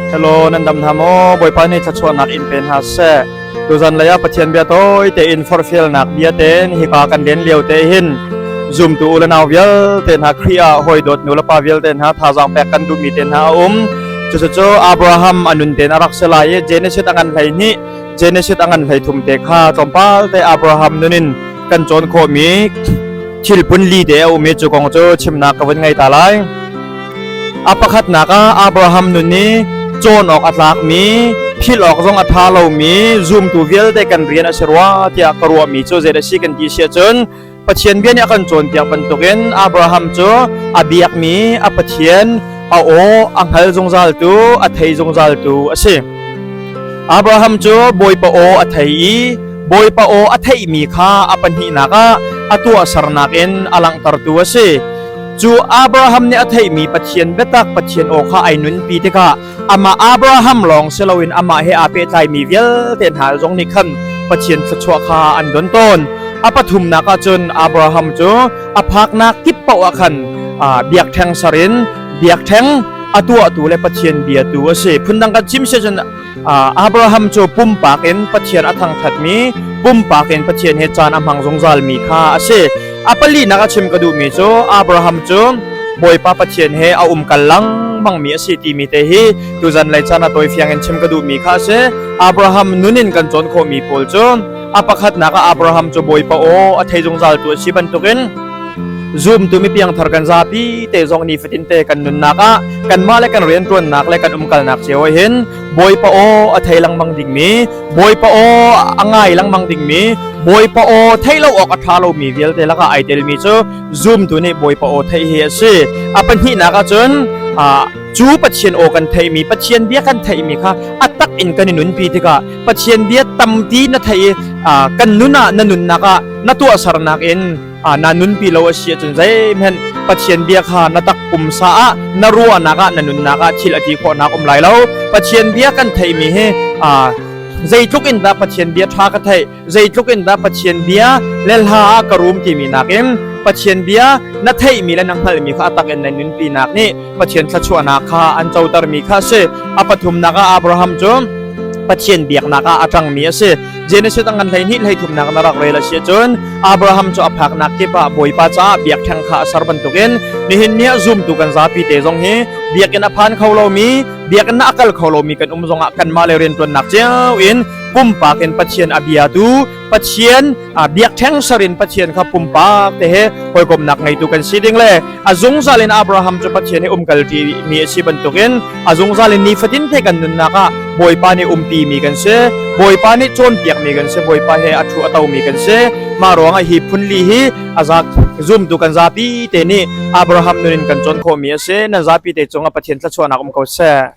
Hello, nan dam hna maw? Bawipa nih thluachuahnak in pe hna seh. Tuzan lei ah Pathian bia tawi tein forhfialnak bia tein hika kan len lio te hin zumtu u le nau vialte hna Khrih ah hawi dawt nu le pa vialte hna thazaang pek kan duhmi te hna a um. Cucu Abraham a nun tein a rak si lai i Genesis a ngan 12, Genesis a ngan 13 te kha tlawmpal te Abraham nun in kan cawn khawhmi thil phun li te a um i cu kong cu chimnak ka vun ngei ta lai. A pakhatnak ah Abraham nun i cawn awk a tlakmi, philh awk zong a ṭha lomi zumtu vialte kan rian a si rua tiah ka ruahmi cu zei a si kan ti si ahcun Pathian bia nih a kan cawnpiak bantukin Abraham cu a biakmi a Pathian a aw a hngal zungzaltu, a thei zungzaltu a si. Abraham cu Bawipa aw a thei i Bawipa aw a theihmi kha a pahnihnak ah a tuahsernak in a langhtertu a si. Cu Abraham nih a theihmi Pathian biatak Pathian aw kha ai nunpi tikah amah Abraham lawng si loin amah he aa pehtlaimi vialte hna zong nih khan Pathian thluachuah kha an don tawn. A pathumnak ah cun Abraham cu a phaknak kip paoh ah khan biakṭheng ser in biakṭheng a tuahtu le Pathian biatu a si. Phundang kan chim si cun Abraham cu pumpak in Pathian a thangṭhatmi, pumpak in Pathian he caan a hmang zungzalmi kha a si. A palinak a chim ka duhmi cu Abraham cu Bawipa Pathian he a umkal lengmangmi a si timi te hi tuzan lei caan a tawifiang in chim ka duhmi kha a si. Abraham nun in kan cawn khawhmi pawl cu a pakhatnak ah Abraham cu Bawipa aw a thei zungzaltu a si bantukin zumtu mi piangthar kan zapi te zong nifatin te kan nunnak ah kanmah le kan rianṭuannak le kan umkalnak cio ah hin Bawipa aw a thei lengmang dingmi Bawipa aw a ngai lengmang dingmi Bawipa aw theih lo awk a ṭha lomi vialte lakah ai telmi cu zumtu nih Bawipa aw theih hi a si. A pahnihnak ah cun cu Pathian aw kan theihmi Pathian bia kan theihmi kha a tak in kan i nunpi tikah Pathian bia tampi na theih i kan nun ah na nunnak ah na tuahsernak in na nunpi lo a si ahcun zeihmanh Pathian bia kha na tak pumsa ah na ruahnak ah na nunnak ah thil a ti khawhnak um lai lo. Pathian bia kan theihmi hi zeitluk in dah Pathian bia ṭha ka theih, zeitluk in dah Pathian bia le hla ah ka rum timi nakin Pathian bia na theihmi le na hngalhmi kha a tak in na nunpinak nih Pathian thluachuahnak kha an cotermi kha a si. A pathumnak ah Abraham cu Pathian biaknak ah a ṭangmi a si. Genesis a ngan 12 hleithumnak na rak rel a si ahcun Abraham cu a phaknak kip ah Bawipa caah biakṭheng kha a ser bantukin nihin ni ah zumtu kan zapi te zong hi biakinn a phan kho lomi biakinn a kal kho lomi kan um zongah kanmah le rianṭuannak cio in pumpak in Pathian a biatu Pathian biakṭheng ser in Pathian kha pumpak te he hawikomnak ngeitu kan si ding le a zungzal in Abraham cu Pathian he umkalṭi mi a si bantukin a zungzal in nifatin te kan nunnak ah Bawipa nih umpi mi kan si, Bawipa nih cawnpiak mi kan si, Bawipa he a thu a to mi kan si. Mah ruangah hi phunli hi a za zumtu kan zapi te nih Abraham nun in kan cawn khawh mi a si. Nan zapi te cungah Pathian thluachuahnak um ko seh.